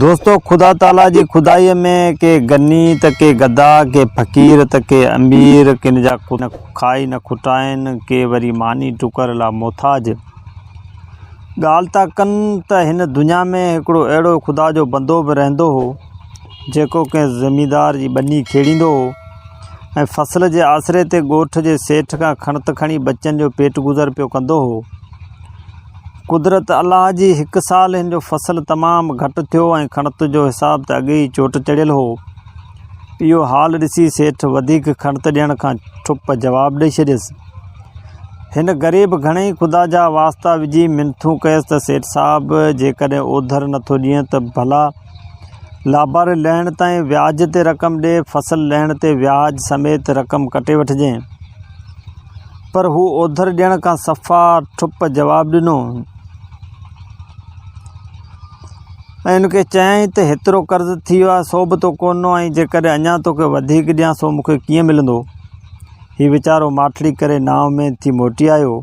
دوستو خدا تعاليٰ جي خدائيء ۾ ڪي غني ته ڪي گدا، ڪي فقير ته ڪي امير، ڪن جا نه کائي نه کٽائن، ڪي وري ماني ٽڪر لا محتاج. ڳالهه ٿا ڪن ته هن دنيا ۾ هڪڙو اهڙو خدا جو بندو به رهندو هو، جيڪو ڪنهن زميندار جي ٻني کيڙيندو هو ۽ فصل جي آسري تي ڳوٺ جي سيٺ کان کڻت کڻي ٻچن جو پيٽ گذر پيو ڪندو هو. قدرت الله جي هڪ سال هن جو فصل تمام گهٽ ٿيو ۽ کڻت جو حساب ته اڳي ئي چوٽ چڙهيل هو. اهو حال ڏسي سيٺ وڌيڪ کڻت ڏيڻ کان ٺپ جواب ڏئي ڇڏيس. هن غريب گهڻئي خدا جا واسطا وجهي منٿون ڪيس ته سيٺ صاحب جيڪڏهن اوڌر نٿو ڏين ته ڀلا لاباري لهڻ تائين وياج تي رقم ڏي، فصل لهڻ تي وياج سميت رقم ڪٽي وٺجين. پر هو اوڌر ڏيڻ کان صفا ٺپ جواب ڏنو ۽ ان کي چيائين ته هيترو قرض ٿي ويو آهي سو به تو ڪونه ڏنو ۽ جيڪڏهن اڃا توکي وڌيڪ ڏيان سو مون کي ڪيئن ملندو هي ويچارو ماٺڙي ڪري نااميد ٿي موٽي آيو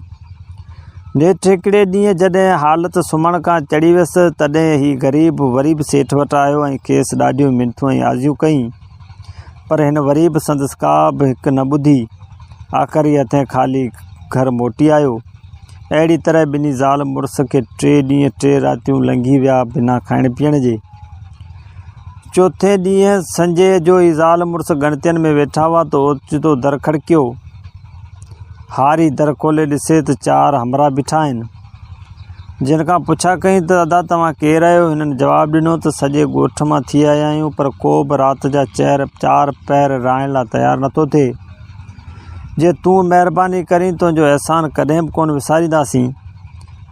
نيٺ هڪڙي ڏينهن جڏهن حالت سمهڻ کان چڙهي ويس تڏهن هي غريب وري به سيٺ وٽ آيو ۽ کيس ڏاڍيون منٿون ۽ آزيون ڪيائين پر هن وري به سندس ڪا به هڪ نه ٻڌي. آخر هي هٿين خالي گهر موٽي آيو. اهڙي طرح ٻنهي زال مڙس کي ٽي ڏينهن ٽي راتيون لنگهي ويا بنا کائڻ پيئڻ جي. چوٿين ڏينهن سنجهي جو هي زال مڙس ڳڻتين ۾ ويٺا هئا ته اوچتو در کڙڪيو. هاري در کولي ڏسي ته چار همراهه بيٺا آهن. جن کان پڇا ڪئي ته ادا توهان ڪير آهيو؟ هنن جواب ڏنو ته سڄي ڳوٺ مان ٿي آيا آهيون پر ڪو به رات جا چهر چار پهر رهائڻ لاء تيار نٿو ٿئي. جي تون مهرباني ڪرين تنهنجو احسان ڪڏهن به ڪونه وسارينداسين.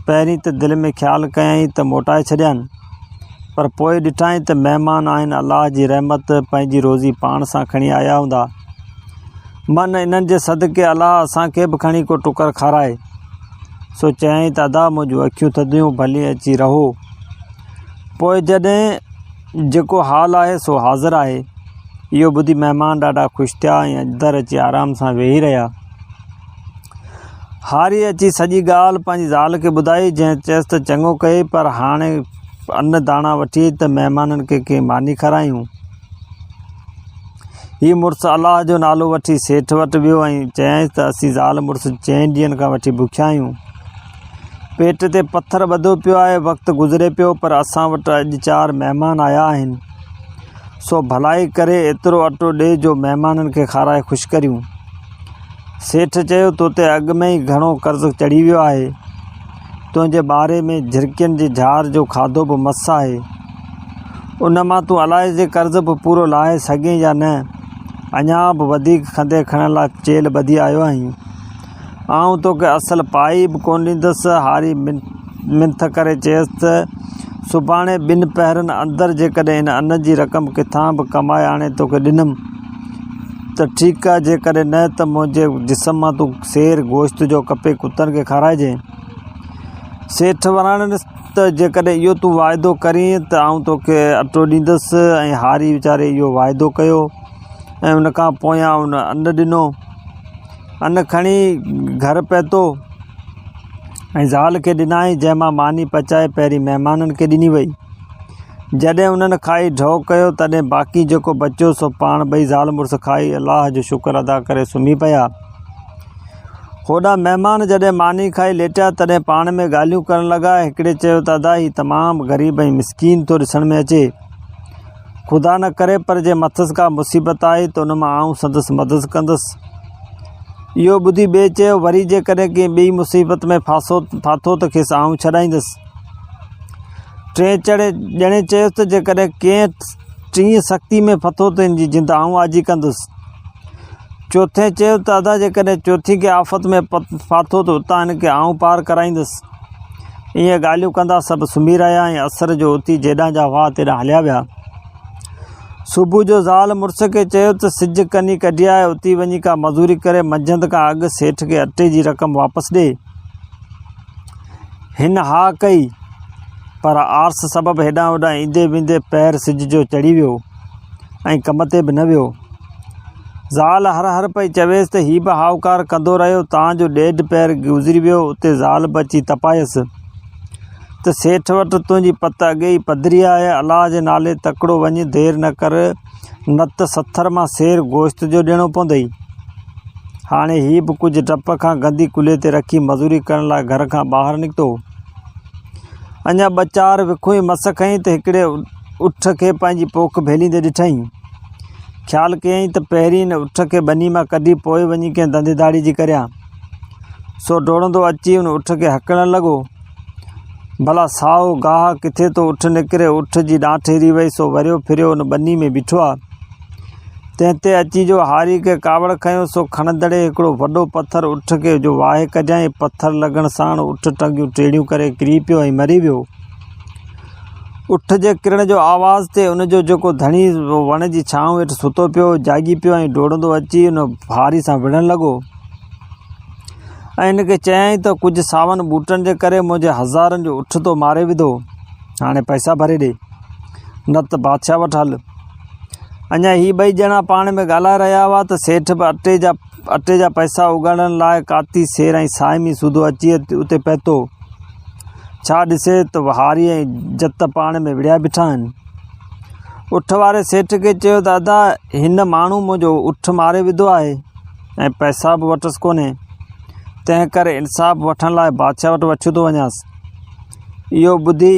پهرين ته دل ۾ خيال ڪيائين ته موٽائي ڇڏيان پر پوء ڏٺائين ته مهمان آهن الله جي رحمت پنهنجي روزي پاڻ سان کڻي آيا هوندا. من انهن جي صدقي الله اسان کي به کڻي ڪو ٽڪر کارائي. سو چيائين ته ادا منهنجون اکيون ٿڌيون ڀلي اچي رهو. پوء جڏهن جيڪو حال آهي سو حاضر آهي. اهو ٻڌي مهمان ڏاڍا خوش ٿيا ۽ اندر اچي آرام سان ويهي رهيا. هاري اچي سڄي ڳالهه پنهنجي زال کي ٻڌائي جنهن چيس ته چڱو ڪيئي پر هاڻي ان داڻا وٺي اچ ته مهمانن کي ڪنهن ماني کارايون. هي مڙس الله جو نالو وٺي سيٺ وٽ ويو ۽ چيائينس ته اسين زال مڙس چئن ڏينهن کان وٺي بکيا آهيون. پيٽ تي پٿر ٻڌو پيو آهي، وقت گذري پيو پر اسان وٽ اڄ چار مهمان آيا آهن. سو ڀلائي ڪري ايترو اٽو ڏي جو مهمانن کي کارائي خوش ڪريون. سيٺ چيو تو تي اڳ ۾ ئي گهڻو قرض چڙهي ويو آهي. تنهنجي ٻاري ۾ جهرڪين جي جهار جو کاڌو به مس آهي. ان مان تون الائي جي قرض به پورو لاهي سگهين يا نه. اڃا به وڌيڪ کنڌي کڻڻ لاء چيلهه ٻڌي آيو آهين. آئون توکي اصل پائي به ڪونه ڏيندس. هاري منٿ ڪري چيس ته سڀاڻي ٻن پهرن اندر جيڪڏهن ان ان جي رقم ڪٿان به ڪمائي آڻي توکي ڏنم ته ٺيڪ آهي، جيڪڏهن نه ته منهنجي جسم مان تون سير گوشت جو ڪپي ڪتن کي کارائجين. سيٺ وراڻيس ته جيڪڏهن اهو تون واعدو ڪرين ته آئون توکي اٽو ڏيندس ۽ هاري ويچاري اهو واعدو ڪيو ۽ ان کان پويان ان ان ڏنو. ان کڻي گهر پهتو ۽ زال کي ڏنائين جنهن مان ماني پچائي پهرين مهمانن کي ڏني وئي. جڏهن انهن کائي ڍؤ ڪيو تڏهن باقي جيڪو بچيو سو پاڻ ٻئي زال مڙس کائي الله جو شڪر ادا ڪري سمهي پيا. هوڏانهن مهمان جڏهن ماني کائي ليٽيا تڏهن پاڻ ۾ ڳالهيون ڪرڻ لڳا. هڪڙي چيو ته ادا هي تمام غريب ۽ مسڪين ٿو ڏسڻ ۾ اچي. خدا نه ڪري پر جي مٿس ڪا مصيبت آئي ته ان مان آئون سندس مدد ڪندس. اهو ٻڌي ٻئي چيو، وري جيڪڏهن ڪنهن ٻي مصيبت ۾ ڦاٿو ته کيس آئون ڇڏائيندس. ٽئين ڄڻي چيس ته جيڪڏهن ڪنهن ٽين سختي ۾ ڦٿو ته ان جي جند آئون آجي ڪندس. چوٿين چيو ته ادا جيڪڏهن چوٿين ڪنهن آفت ۾ ڦاٿو ته اتان هن کي آئون پار ڪرائيندس. ائين ڳالهيون ڪندا سڀ سمهي رهيا ۽ اسر جو اٿي جيڏانهن جا هئا تيڏانهن هليا ويا. صبح جو زال مڙس کي چيو ته سج ڪني ڪڍي آهي اٿي وڃي ڪا مزوري ڪري منجهند کان اڳ سيٺ کي اٽي جي رقم واپس ڏي. هن ها ڪئي پر آرس سبب هيڏانهن هوڏانهن ايندي ويندي پهر سج جو چڙهي ويو ۽ ڪم تي به نه ويو. زال هر هر پئي چويس ته هي به هائوڪار ڪندو رهيو تان جو ڏيڍ پهر گذري ويو اتي زال به اچي تپايس. ته سيٺ وٽ تنهنجي پت اڳي ئي پڌري آهي، الله جي نالي تڪڙو وڃ، دير نه ڪر، نه ته سٿر مان سير گوشت جو ڏيڻو پوندئي. هاڻي هي به ڪجهه ڊپ کان گندي ڪلهي تي رکي مزوري ڪرڻ لاء گهر کان ٻاهر نڪتو. اڃا ٻه چار وکون ئي مس کنئي ته هڪڙي اٺ کي پنهنجي پوک ڀيليندي ڏٺائين. خيال ڪيائين ته پهرين هن اٺ کي ٻني مان ڪڍي پوء وڃي ڪنهن ڌنڌي ڌاڙي جي ڪريان. سو ڊوڙندو اچي ان اٺ کي هڪلڻ لڳو. ڀلا سائو گاهه ڪٿي ٿو اٺ نڪري، اٺ جي ڏانٺ هري وئي سو وريو ڦريو ان ٻني ۾ بيٺو آ. تنهن تي اچي جو هاري کي ڪاوڙ کنيو سو کڻندڙي هڪڙو وڏو پٿر اٺ کي جو واهي ڪڍيائين، پٿر لڳڻ ساڻ اٺ ٽنگيون ٽيڙيون ڪري ڪري پيو ۽ مري ويو. اٺ جي ڪرڻ جو آواز تي ان جو جيڪو ڌڻي وڻ جي ڇانو هيٺ ستو پيو هو، جاڳي پيو ۽ ڊوڙندو اچي ان هاري سان وڙهڻ لڳو ۽ هن کي چيائين ته ڪجهه ساون ٻوٽن جي ڪري منهنجي هزارن جو اٺ تو ماري وڌو، هاڻي پئسا ڀري ڏي، نه ته بادشاهه وٽ هل. اڃا هي ٻئي ڄڻا پاڻ ۾ ڳالهائي رهيا هئا ته سيٺ به اٽي جا اٽي جا پئسا اڳاڙڻ لاء ڪاتي سير ۽ سائمي سوڌو اچي اتي پهتو. ڇا ڏسي ته هاري ۽ جت پاڻ ۾ وڙهيا بيٺا آهن. اٺ واري سيٺ کي چيو ته ادا هن ماڻهو منهنجو اٺ ماري وڌو آهي ۽ پئسا به وٽس ڪونهي، تنهن ڪري انصاف وٺڻ لاء بادشاهه وٽ وٺيو ٿو وڃانس. اهو ٻڌي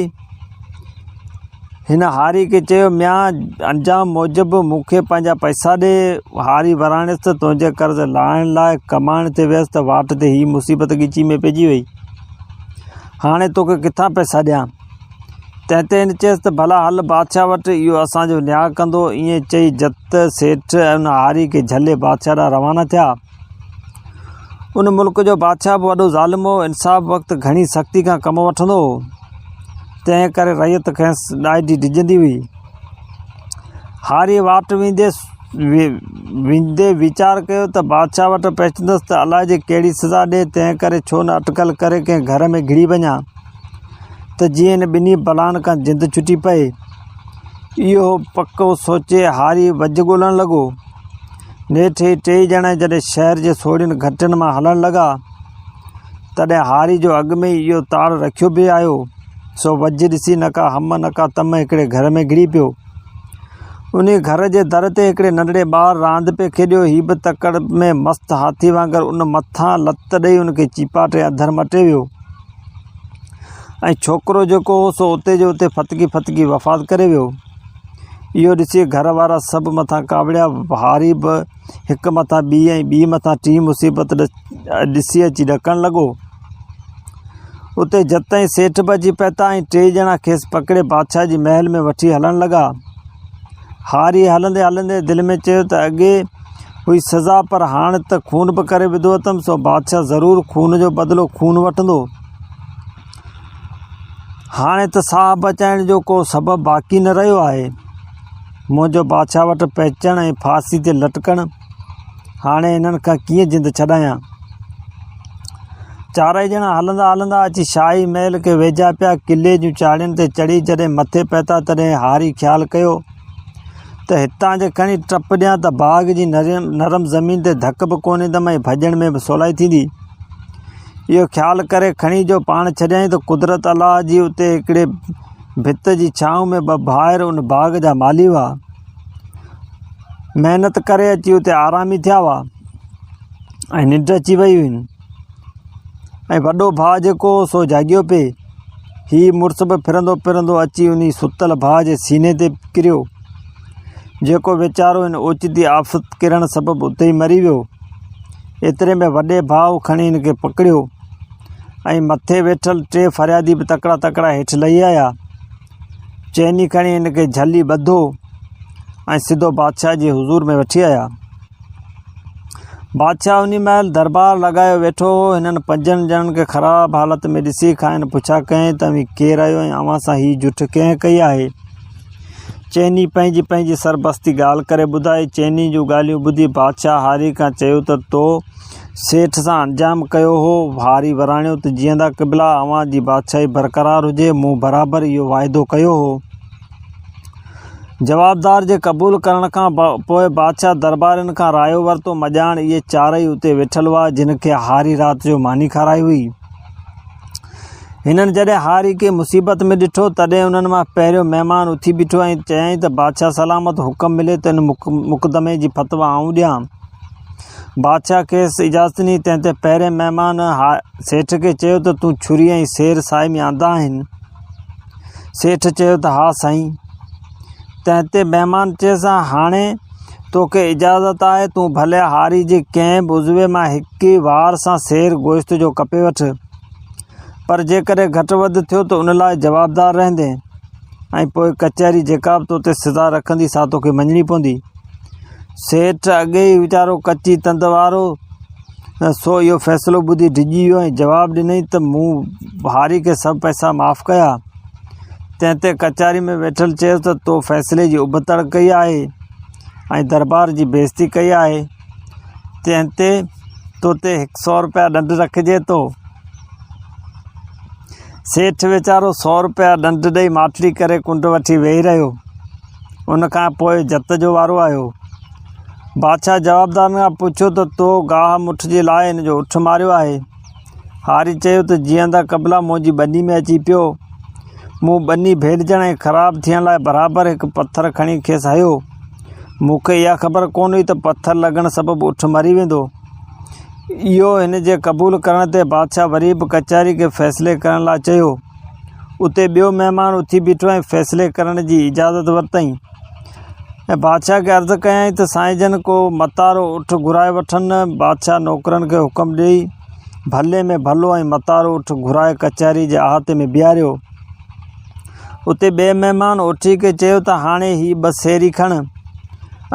هن هاري کي چيو، ميان انجام موجب مون کي پنهنجا پئسا ڏي. هاري وراڻيس ته تنهنجي قرض لاهڻ لاء ڪمائڻ تي ويس ته واٽ تي هي مصيبت ڳچي ۾ پئجي وئي. هاڻي توکي ڪٿان پئسا ڏيان؟ تنهن تي هن چيس ته ڀلا هل بادشاهه وٽ، اهو اسان جو نياء ڪندو. ائين چئي جت سيٺ ان هاري کي جهلي بادشاهه ڏانهن روانا ٿيا. ان ملڪ جو بادشاهه به وڏو ظالم هو. انصاف وقت گهڻي سختي کان ڪم وٺندو هو. تنهن ڪري رعيت کانئس ڏاڍي ڊڄندي هئي. هاريء واٽ ويندي ويندي ويچار ڪيو ته بادشاهه وٽ پهچندس ته الائجي ڪهڙي سزا ڏئي، تنهن ڪري ڇو نه اٽڪل ڪري ڪنهن گهر ۾ گهڙي وڃان ته جيئن هن ٻنهي بلائن کان جند ڇٽي پئي. اهو پڪو سوچي هاري وجهه ڳولڻ لڳو. نيٺ هي ٽيئي ڄڻا جڏهن شهر جي سوڙهين گهٽين مان هلڻ لڳا، تڏهن هاري جو اڳ ۾ ئي اهو تاڙ رکيو پئي آيو، سو وجهه ڏسي نڪا هم نڪا تم هڪڙي گهر ۾ گهڙي پيو. انهيء گهر جي در تي هڪڙي ننڍڙي ٻار راند پئي کيڏيو. هي به تڪڙ ۾ مست هاٿي وانگر ان مٿان لت ڏئي ان کي چيپاٽي اڌر مٽي ويو ۽ ڇوڪرو جيڪو هو سو اتي جو اتي ڦٿڪي ڦٿڪي وفات ڪري ويو. اهو ڏسي گهر وارا سڀ مٿان ڪاوڙيا. هاري به هڪ مٿان ٻي ۽ ٻي مٿان ٽين مصيبت ڏسي اچي ڏڪڻ لڳو. اتي جت ۽ سيٺ به اچي پهتا ۽ ٽيئي ڄڻا کيس پڪڙي بادشاهه جي محل ۾ وٺي هلڻ لڳا. هاريء هلندي هلندي دل ۾ چيو ته اڳي هئي سزا پر هاڻ ته خون به ڪري وڌو اٿم سو بادشاهه ضرور خون جو بدلو خون وٺندو. هاڻي ته ساهه بچائڻ جو ڪو سبب باقي نه رهيو آهي. منهنجو بادشاهه وٽ پهچڻ ۽ ڦاسي تي لٽڪڻ، هاڻي هنن کان ڪيئن جند ڇڏايان؟ چارئي ڄڻا هلندا هلندا اچي شاهي محل کي ويجها پيا. قلعي جون چاڙهين تي چڙهي جڏهن مٿي پهتا، تڏهن هاري خيال ڪيو ته هتان جي کڻي ٽپ ڏيان ته باغ جي نرم زمين تي ڌڪ به ڪونه ايندم ۽ ڀڄڻ ۾ به سولائي ٿيندي. اهو خيال ڪري کڻي جو پاڻ ڇڏيائين ته قدرت الله جي اتي هڪڙي ڀت جي ڇانو ۾ ٻه ڀائر ان باغ جا مالهي هئا. محنت ڪري اچي اتي آرامي ٿيا هئا ۽ ننڊ اچي وئي هئين ۽ وڏو ڀاء جيڪو هو سو جاڳيو پئي. هي مڙس به ڦرندو ڦرندو اچي انهي ستل ڀاء جي سيني تي ڪريو، جيڪو ويچارو ان اوچتي آفت ڪرڻ سبب اتي ئي مري ويو. ايتري ۾ وڏي ڀاء کڻي هن کي پڪڙيو ۽ مٿي ويٺل ٽي فريادي به تڪڙا تڪڙا هيٺ لهي آيا. چئني کڻي هن کي جهلي ٻڌو ۽ سڌو بادشاهه جي حضور ۾ وٺي آيا. بادشاهه انهي مهل دربار لڳايو ويٺو هو. هنن پنجن ڄڻن کي خراب حالت ۾ ڏسي کانئن پڇا ڪيائين ته اوهين ڪير آهيو ۽ اوهان سان هي جٺ ڪنهن ڪئي آهي؟ چئني پنهنجي پنهنجي سربستي ڳالهه ڪري ٻڌائي. چئني جون ڳالهيون ٻڌي بادشاهه هاري کان چيو ته تو سيٺ سان انجام ڪيو هو؟ هاري وراڻيو ته جيئندا قبلا، اوهان جي بادشاهي برقرار هجي، مون برابر اهو واعدو ڪيو هو. جوابدار جي قبول ڪرڻ کان پوء بادشاهه دربارين کان رايو ورتو. مڄاڻ اهي چارئي اتي ويٺل هئا، جن کي هاري رات جو ماني کارائي هئي. هنن جڏهن هاري کي مصيبت ۾ ڏٺو، تڏهن انهن مان پهريون مهمان اٿي بيٺو ۽ چيائين ته بادشاهه سلامت حڪم ملي ته ان مقدمي جي فتويٰ آئون ڏيان. بادشاهه کيس اجازت ڏني، تنهن تي پهرين مهمان سيٺ کي چيو ته تون ڇري ۽ سير سائي ۾ آندا آهن؟ سيٺ چيو ته ها سائين. تنهن تي مهمان چيس هاڻي توکي اجازت آهي، تون ڀلي هاري جي ڪنهن به عضوي مان هڪ وار سان سير گوشت جو ڪپي وٺ. پر جيڪڏهن گهٽ وڌ ٿيو ته ان لاء جوابدار رهندين ۽ پوء ڪچهري جيڪا به تو تي سزا رکندي سا توکي مڃڻي پوندي. سيٺ اڳي ئي ويچارو ڪچي تند وارو سو اهو فيصلو ٻڌي ڊڄي ويو ۽ جواب ڏنائين ته مون هاري کي سڀ پئسا معاف ڪيا. تنهن تي ڪچهري ۾ ويٺل چيس ته تو فيصلي جي ابتڙ ڪئي آهي ۽ دربار جي بيعزتي ڪئي آهي. تنهن تي تو تي هڪ سئو روپيا ڏنڊ رکجي ٿو. سيٺ ويچارو سئو روپيا ڏنڊ ڏئي ماٺڙي ڪري ڪنڊ وٺي ويهي رهيو. ان کان پوء جت جو وارو آيو. بادشاهه جوابدارن کان پڇيو ته تو گاهه مٺ جي لاء هن جو اٺ ماريو آهي؟ هاري چيو ته جيئندا قبلا منهنجي ٻني ۾ اچي پيو. مون ٻني ڀيلجڻ ۽ خراب ٿيڻ لاء برابر هڪ پٿر کڻي کيس هنيو. مون کي اها خبر ڪونه هئي ته پٿر لڳڻ سبب اٺ مري ويندو. اهو هن جي قبول ڪرڻ تي بادشاهه وري به ڪچهري کي فيصلي ڪرڻ لاء چيو. اتي ٻيو مهمان اٿي بيٺو ۽ فيصلي ڪرڻ جي اجازت ورتائين ۽ بادشاهه کي عرض ڪيائين ته سائين جن ڪو متارو اٺ گهرائي وٺن. بادشاهه نوڪرن کي حڪم ڏيئي ڀلي ۾ ڀلو ۽ متارو اٺ گهرائي ڪچهري جي احاطي ۾ بيهاريو. اتي ٻئي مهمان اوٺي کي چيو ته هاڻي هي ٻه سيري کڻ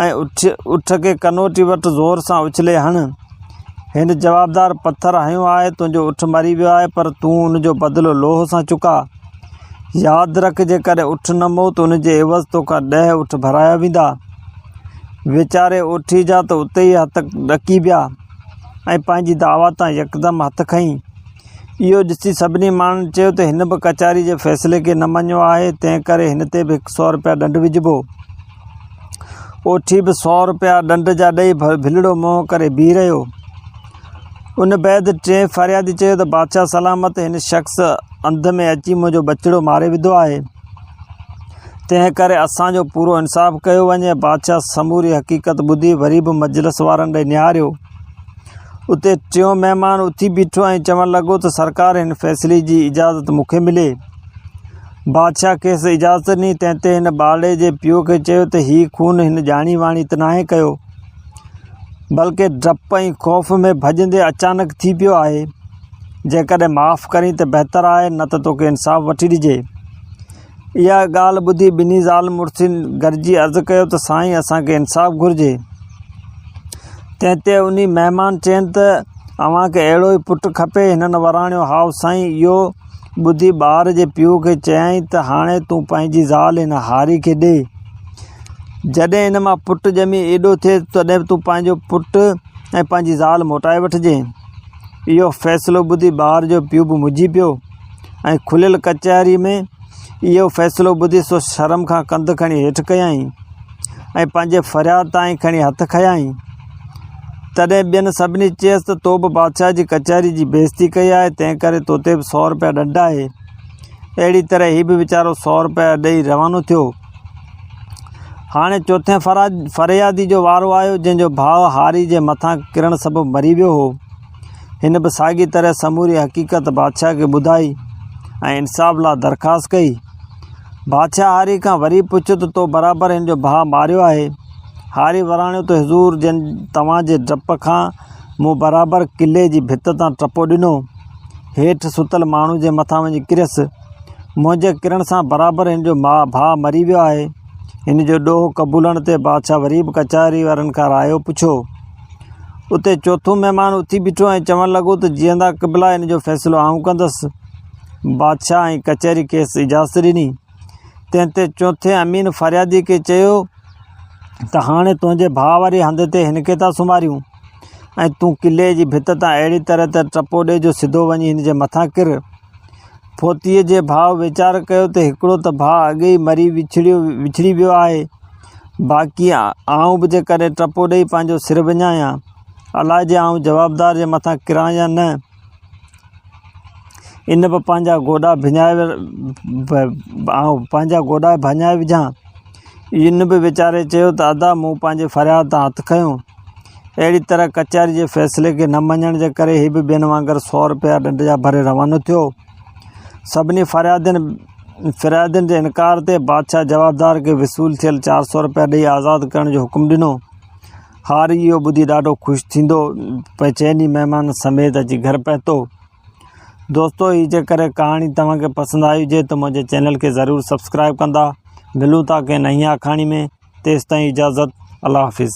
۽ اٺ اٺ کي ڪنوٽي وٽ زور سان اڇلي هڻ. هن جوابدار پٿر هنيو آهي، تنهنجو اٺ مري ويو آهي، پر تون ان جو بدلو لوهه سان چڪا. ياد رک جيڪڏهن اٺ نه مئو ته ان جي عيوض توکان ڏهه اٺ ڀرايا ويندا. ويچاري اوٺي جا ته اتي ئي هٿ ڏڪي پيا ۽ پنهنجي دعويٰ تان يڪدم هٿ کنئي. اهو ڏسي سڀني ماڻهن چيو ته هن به ڪچهري جي فيصلي کي نه مڃيو آهي، تنهن ڪري هن تي به هڪ سئو رپيا ڏنڊ وجهبو. اوٺي به سئو رپيا ڏنڊ جا ڏئي ڀلڙو منهن ڪري بيهي رهيو. ان بعد ٽئين فريادي چيو ته بادشاهه سلامت هن شخص انڌ ۾ اچي منهنجو ٻچڙو ماري وڌو آهي، تنهن ڪري اسان جو پورو انصاف ڪيو وڃي. بادشاهه سموري حقيقت ٻڌي وري به مجلس وارن ڏي نهاريو. اتي ٽيون مهمان اٿي بيٺو ۽ چوڻ لڳو ته سرڪار هن فيصلي جي اجازت مون کي ملي. بادشاهه کيس اجازت ڏني، تنهن تي هن ٻارڙي جي پيء کي چيو ته هي خون هن ڄاڻي واڻي ته ناهي ڪيو، بلڪه ڊپ ۽ خوف ۾ ڀڄندي اچانڪ ٿي پيو آهي. جيڪڏهن معاف ڪرين ته بهتر آهي، نه ته توکي انصاف وٺي ڏجي. اها ڳالهه ٻڌي ٻنهي زال مڙسين گڏجي عرض ڪيو ته سائين اسان کي انصاف گهرجي. تنهن تي انهي مهمان چين ته اوهان کي اهڙو ئي پٽ کپي؟ هنن وراڻيو هائو سائين. اهو ٻڌي ٻار جي پيء کي چيائين ته هاڻي تون پنهنجي زال هن هاري کي ڏي. جڏهن هن مان پٽ ڄمي ايڏو ٿئي تڏهن تون پنهنجو پٽ ۽ پنهنجي زال موٽائي وٺجين. اهو فيصلو ٻڌي ٻار جو پيء به منجهي پيو ۽ کليل ڪچهري ۾ اهو فيصلو ٻڌي سو شرم کان ڪنڌ کڻي هيٺ ڪيائين ۽ پنهنجي فرياد تان ئي کڻي هٿ کنيائين. تڏهن ٻين سڀني چيس ته تو به بادشاهه جي ڪچهري جي بيعزتي ڪئي آهي، تنهن ڪري تو تي به سئو رپيا ڏنڊ آهي. اهڙي طرح هي به ويچارو سئو رپيا ڏئي روانو ٿيو. هاڻي چوٿين فريادي جو وارو آيو، جنهن جو ڀاء هاري جي مٿان ڪرڻ سبب مري ويو هو. هن به ساڳي طرح سموري حقيقت بادشاهه کي ٻڌائي ۽ انصاف لاء درخواست ڪئي. بادشاهه هاري کان وري پڇيو ته تو برابر هن جو ڀاء ماريو آهي؟ هاري وراڻيو ته حضور جن توهان جي ڊپ کان مون برابر قلعي جي ڀت تان ٽپو ڏنو. هيٺ ستل ماڻهو جي مٿان وڃي ڪريس. منهنجي ڪرڻ سان برابر هن جو ڀاء مري ويو آهي. هن جو ڏوهه قبولڻ تي بادشاهه وري به ڪچهري وارن کان رايو پڇيو. اتي چوٿون مهمان اٿي بيٺو ۽ چوڻ لڳو ته جيئندا قبلا هن جو فيصلو آئون ڪندس. بادشاهه ۽ ڪچهري کيس اجازت ڏني. تنهن تي چوٿين امين فريادي کي چيو ته هاڻي تنهنجي ڀاء واري هنڌ تي هن کي ٿا سمهاريون ۽ تون قلعي جي ڀت تان اهڙي طرح ته ٽپو ڏي جو سڌو وڃي هن جي مٿان ڪر. فوتيء جي ڀاء ويچار ڪيو ته هڪڙو ته ڀاء اڳي ئي مري وڇڙي ويو آهي، باقي آئون به جيڪڏهن ٽپو ڏيئي پنهنجو سر وڃايان، الائجي آئون جوابدار جي مٿان ڪران يا نه. ان به پنهنجا گوڏا ڀڃائي آئون پنهنجا گوڏا ڀڃائي وجهان. ان به ويچاري چيو ته ادا مون پنهنجي فرياد تان هٿ کنيو. اهڙي طرح ڪچهري جي فيصلي کي نه مڃڻ جي ڪري هي به ٻين وانگر سو رپيا ڏنڊ جا ڀري روانو ٿيو. سڀني فريادين فريادين جي انڪار تي بادشاهه جوابدار کي وصول ٿيل 400 رپيا ڏئي آزاد ڪرڻ جو حڪم ڏنو. هاري اهو ٻڌي ڏاڍو خوش ٿيندو چئني مهمانن سميت اچي گهر پهتو. دوستو هي جيڪڏهن ڪهاڻي توهان کي پسند آئي هجي ته منهنجي چينل کي ضرور سبسڪرائب ڪندا. ملون ٿا ڪنهن نئين آکاڻي ۾ تيستائين اجازت الله حافظ.